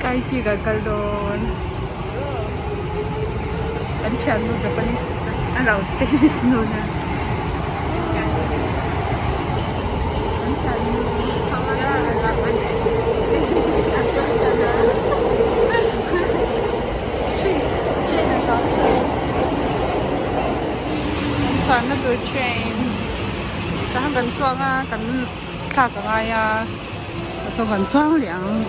Sky tree kan kal dawn. Kan thiannu Japanese a lo Chinese nu nen. Kan thiannu Kan chuanna tur train tah hian kan chuang a kan thlak a ngai a saw kan chuang leh ang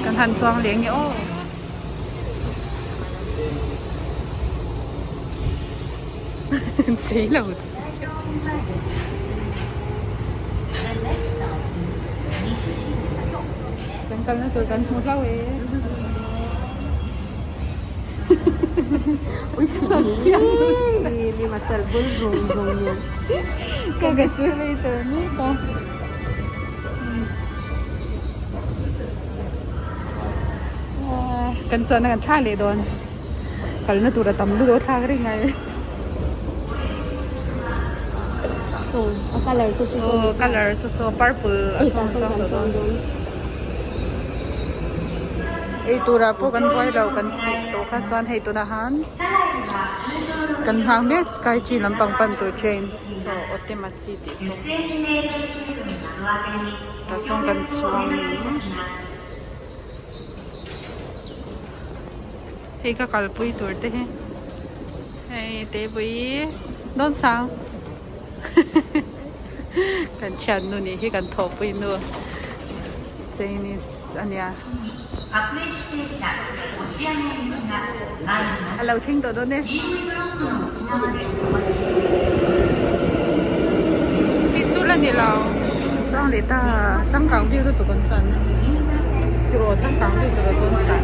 kan han chuang leh ang e aw. Sei lo. Kan kalna tur kan hmu hlau e. Mi machal bul zung zung nen. Ka ka chu lei tur mi ka. Kan chuan kan thlak leh dawn. Kalna tur a tam lutuk a thlak reng ai. So, a color chu chu Oh, color so so purple a sawm chuang tawh dawn. Ei turah pawh kan buai lo kan tih tawh kha chuan hei tunah han kan nghak mek sky tree lampang pan tur train so Otemachi tih sawn tah sawn kan chhuang. Hei ka kalpui tur te hi hei tebui dawn sang kan thiannu nih hi kan thawhpui nu Chinese a nia a lo thleng tawh dawn e hei chu la ni lo chuang leh ta changkang bik lutuk an chuan tiraw changkang bik tiraw dawn sa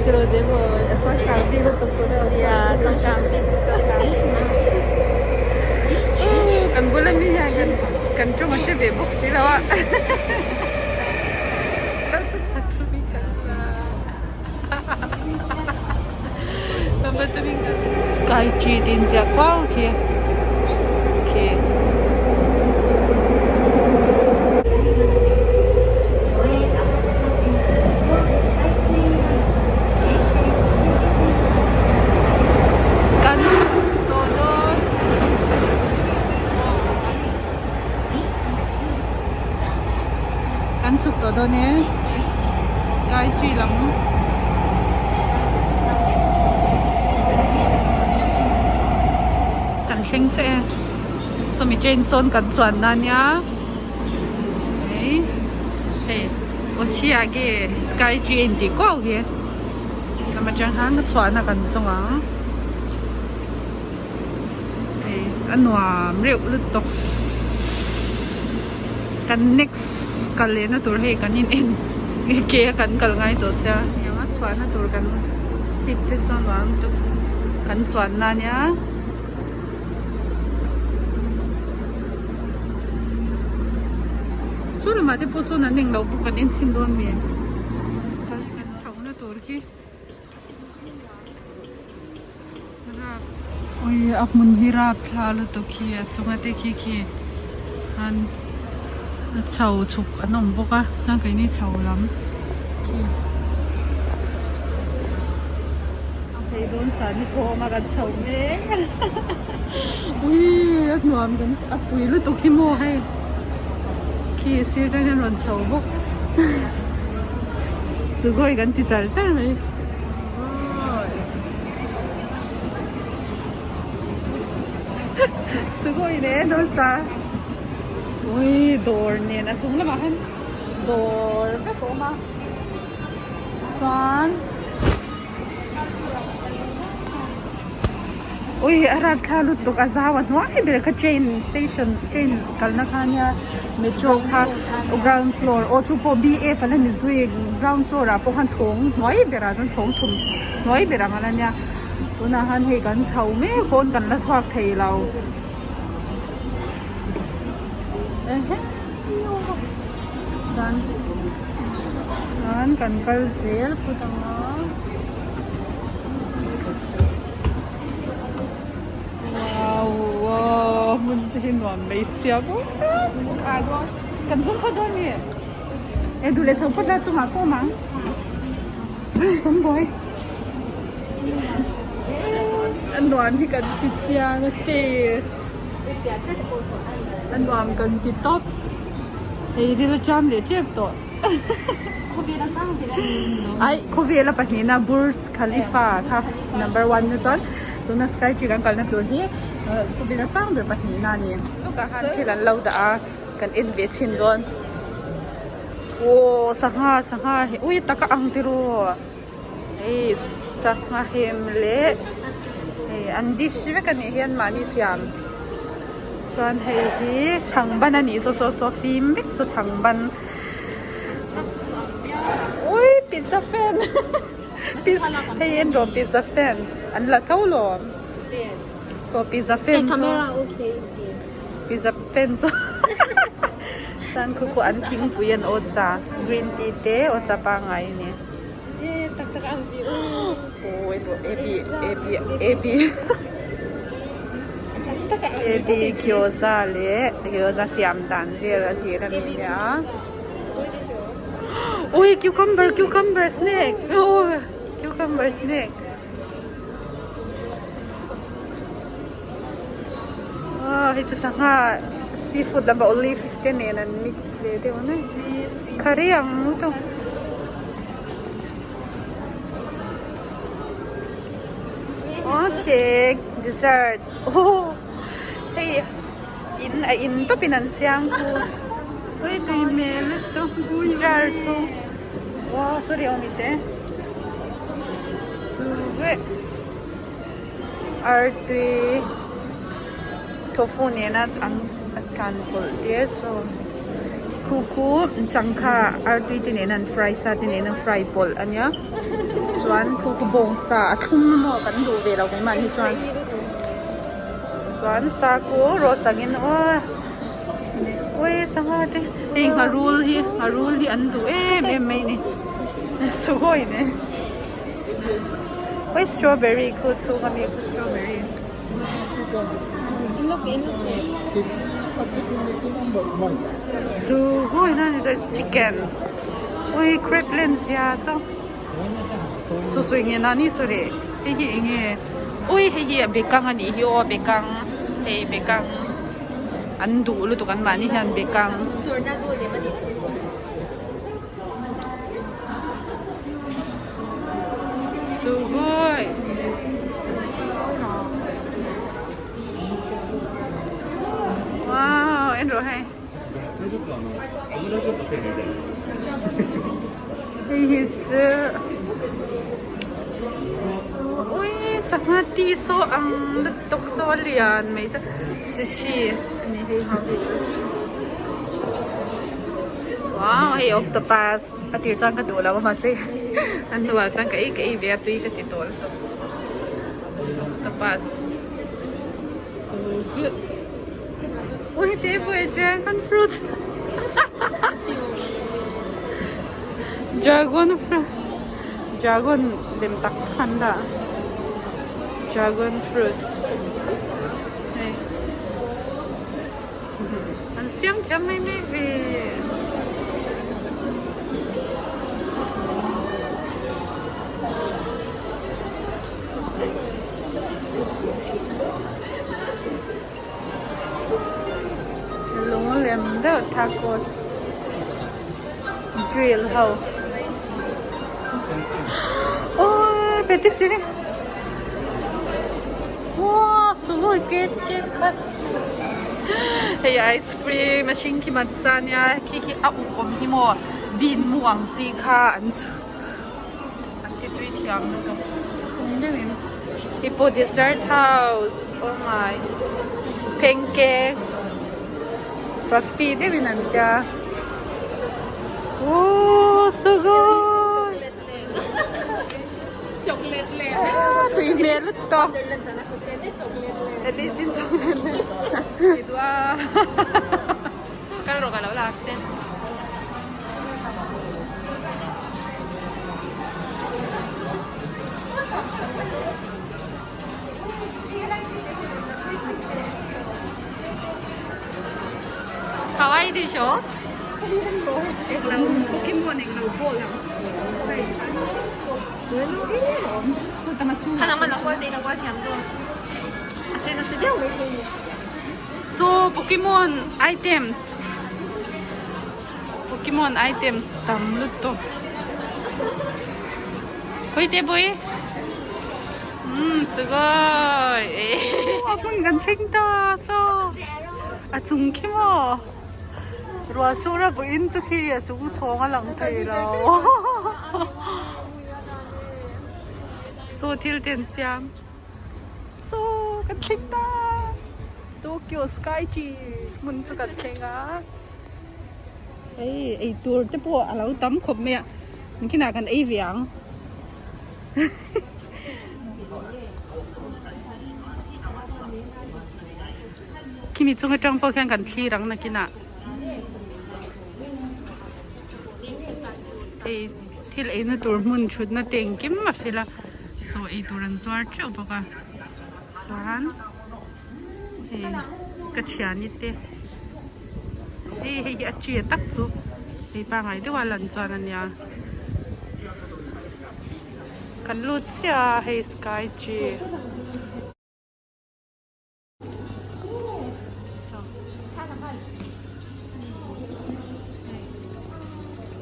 tiraw te pawh a changkang bik lutuk tawh dawn ya changkang bik changkang kan bula mi hian kan kan tawng a hre ve bawk si lo a Sky tree tih inziah kuau khi khi. Kan tawh dawn. Kan chhuk tawh dawn e sky tree lam kan thleng chiah e sawmi train sawn kan chuan na nia hei hei Oshiage sky tree a intih kuau hi lam atang khan a chhuahna kan zawng ang. Hei a nuam reuh lutuk kan next kal lehna tur hei kan in en ke a kan kal ngai tawh sia heng a chhuahna tur kan seat te chu a nuam lutuk kan chuanna ania chu lamah te pawh chuan an englo pawh kan en chhin dawn mi kan chhohna tur khi. Ui a hmun hi rapthla lutuk hi a chunga te khi khi an a chho chhuk an awm bawk a chuan keini chho lam khi a phei dawn san hi pawh a awm a kan chho mek ui a nuam kan a pui lutuk hi maw hei khi sir te hian rawn chho bawk sugoi kan ti char char mai. Sugoi ne dawn sa ui dawr nen a chung lamah hian dawr vek a awm a chuan ui a rapthla lutuk a zau a hnuai ber kha train station train kalna kha ania metro kha ground floor aw chu pawh B F a la ni zui ground floor ah pawh khan chhawng hnuai berah chuan chhawng thum hnuai ber ang a la nia tunah khan hei kan chho mek pawn kan la chhuak thei lo chuan chuan kan kal zel phawt ang a. hmun te hi nuam mai sia maw kan zum phawt dawn mi e duh leh chho phawt la chungah pawh awm ang kan buai a nuam hi kan ti chiang a si a nuam kan ti tawp hei ril a ṭam leh ṭep tawh ai khawvela pahnihna Burj Khalifa kha number one na chuan tuna sky tree kan kalna tur hi khawvela sang ber pahnihna a ni lukah khan thil an lo dah a kan en ve chhin dawn aw sangha sangha hi ui taka ang tiraw hei sangha hem leh hei an dish vek a nih hian mahni siam chuan hei hi chhangban a nih saw saw saw fim vek saw chhangban ui pizza fan hei en rawh pizza fan an la tho lawm saw pizza fan saw pizza fan saw chuan khu khu an thingpui an aw cha green tea te aw cha pangngai a ni aw en rawh ab ab ab ab gyoza leh gyoza siam dan vel a tir a ni nia ui cucumber cucumber snake aw cucumber snake. Aw hei chu sangha seafood lama olive te nen an mix leh deuh a ni curry ang lutuk okay dessert aw hei in a in tawp in an siam khu ui tui hmel lutuk jar chhung wow sorry awm ite suwe. Artui tofu nena an kan pawlh te chu khu khu changkha artui te nena an fry sa te nena fry pawlh a nia chuan khu khu bawngsa a thlum maw kan duh ve lo keimahni chuan chuan sa khu roast angin aw ui sangha te hei ngharul hi ngharul hi an duh em em mai a ni suhawih nen. Oi strawberry khu chhung ami khu strawberry. Su hoi na ni chicken. Oi crab lens ya so. Su su nge na ni su re. Hei hi enge. Oi hei hi bekang ani hi o bekang. Hei bekang. An duh lutuk an mahni hian bekang. Sugoi! Wow, en rawh hei. Hei hi chu ui sangha ti saw ang lutuk saw lian mai chu sushi a ni hei ho hi chu. Wow hei octopus a tir chuan ka duh lo a mahse a hnuah chuan ka ei ka ei ve a tui ka ti tawl tawp octopus so good ui heti pawh dragon fruit dragon fruit dragon lem tak tak an dah dragon fruit hei. An siam thiam mai mai ve. Lung lem deuh tacos grill ho. Oi patisserie. Wow, sugoi cake cake khas. Hei ice cream a hring khi matcha nia khi khi a uk awm hi maw bean mu ang chi kha an an ti tui thiam lutuk thum deuhin hei pawh dessert house oh my pancake buffet deuhin an tia ooh so good. Chocolate le. Tui hmel lutuk. At least in chocolate le. Ti duh a. Kal rawh ka lo lak che. でしょ Pokemon englo ball ang So Pokemon items Pokemon items tam lutuk Hoi te boi Um sugoi A hmun kan thleng ta so a chung khi maw Ruah sur a vawiin chu khi a chung chhawng a lang thei lo. Saw thil te an siam. Saw kan thleng ta. Tokyo Sky Tree hmun chu kan thleng a. Hei eitur te pawh a lo tam khawp mai a. Engkinah kan ei ve ang. Khimi chung atang pawh khian kan thlir ang nakinah ei thil eina tur hmun thutna te engkim a fel a saw ei tur an zuar teuh bawk a chuan hei ka thiani te hei hei hi a chi tak chu hei pangai deuh a lan chuan ania kan lut chiah a hei sky tree.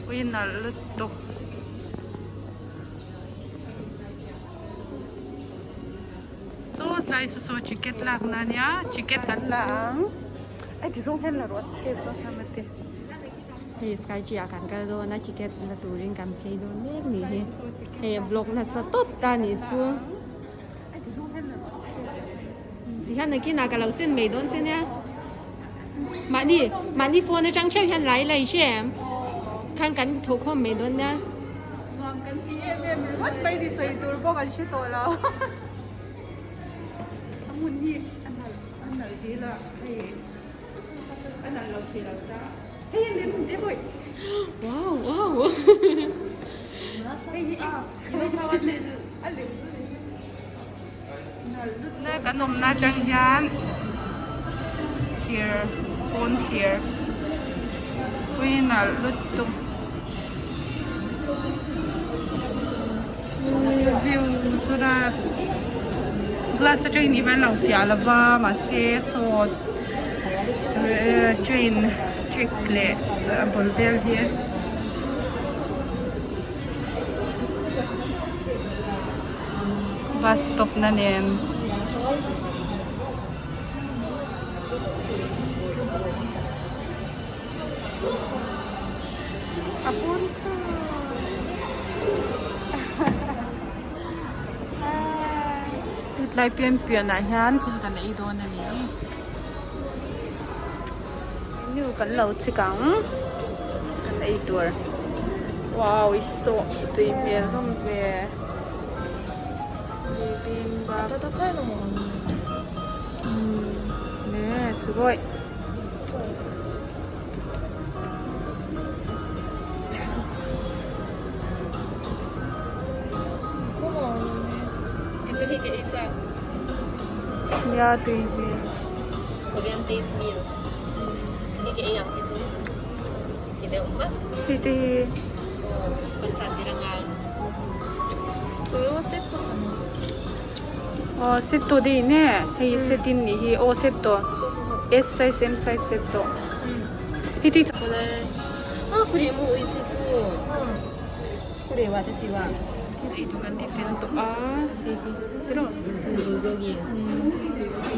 Ui nalh lutuk saw tlai saw saw ticket lak na ania ticket kan la ang ai ti zawng hian la rawh a step zawng hian a ti. Hei sky tree ah kan kal dawn a ticket la turin kan phei dawn mek ni hi hei a block nasa tawp ta nih chu. Tihian nakinah ka lo sen mai dawn che nia. Mahni mahni phone atang theuh hian lai lai hre em? Khan kan thaw khawm mai dawn nia. Nuam kan ti em em ringawt mai ni sawi tur pawh kan hre tawh lo. A hmun hi a nalh a nalh zel a hei a nalh lo thei lo ta. Hei a lem te pawh. Wow wow. Hei hi a a lem. Kan awmna atang hian thlir pawn thlir pui nalh lutuk view chu raps glass atangin i van lo fiah lova mahse saw train track leh a bul vel hi. Bus stop na nen a pawn hetlai pian pian ah hian thil kan ei dawn a ni menu kan lo chik ang kan ei tur wow i sawh tui hmel hlawm ve. Bibimbap ねすごい。Nia tui hmel. Korean taste meal. Hei ka ei ang hi chu ti deuh vat. Hei te hi. Aw set tawh daih ne hei set in nih hi aw set tawh S size M size set tawh hei te thil ei tur kan ti fel tawh a hei hi tiraw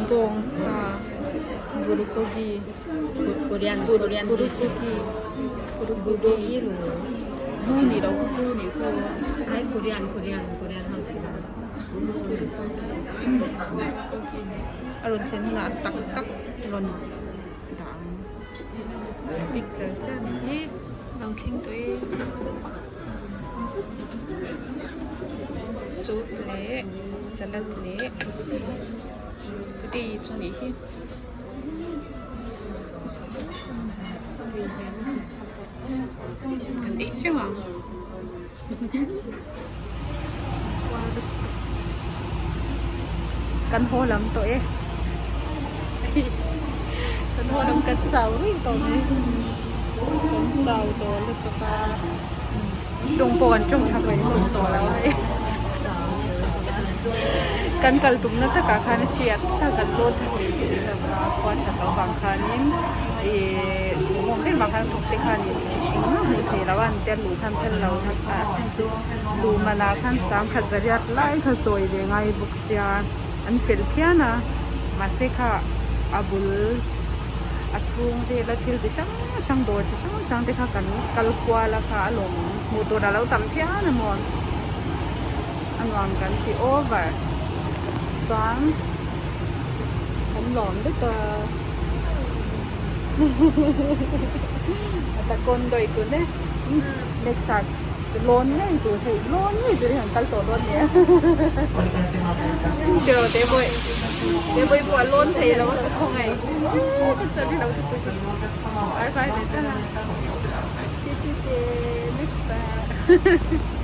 bawngsa bulgogi bulgogi bulgogi bu nih loh bu nih bu a rawn thlen hunah tak tak rawn dah ang picture chiah a nih hi lo thleng tawh e soup leh salad leh curry chu a nih hi. Kan ei teuh ang. Kan haw lam tawh e. Kan haw lam kan chau reng tawh mai. Kan chau tawh lutuk a, tawng pawh kan tawng tha mai hlawm tawh lo hei. Kan kal tumna takah khan a chiat a kan lawn tha thei si lo va, khua that loh vang khanin ihh chhungawm ber vang khan thawk te khanin engmah hmuh theih loh a an tel luh khan phel lo a chhan chu luh manah khan sangkhat zariat lai kha chawi ve ngai bawk sia an fel phian a mahse kha a bul a chhung vela thil chi hrang hrang dawr chi hrang hrang te kha kan kal kual a kha a lawm hmuh tur a lo tam phian a maw a nuam kan ti over chuan kan lawm vek a a ta kawn dawi kun e next ah lawn ngei tur hei lawn ngei tur hi an kal tawh dawn nia tiraw te pawh te pawh pawh a lawn thei lo a ka khawngaih ka chuan hi lo ti suh bye bye leh ta ti ti te next ah.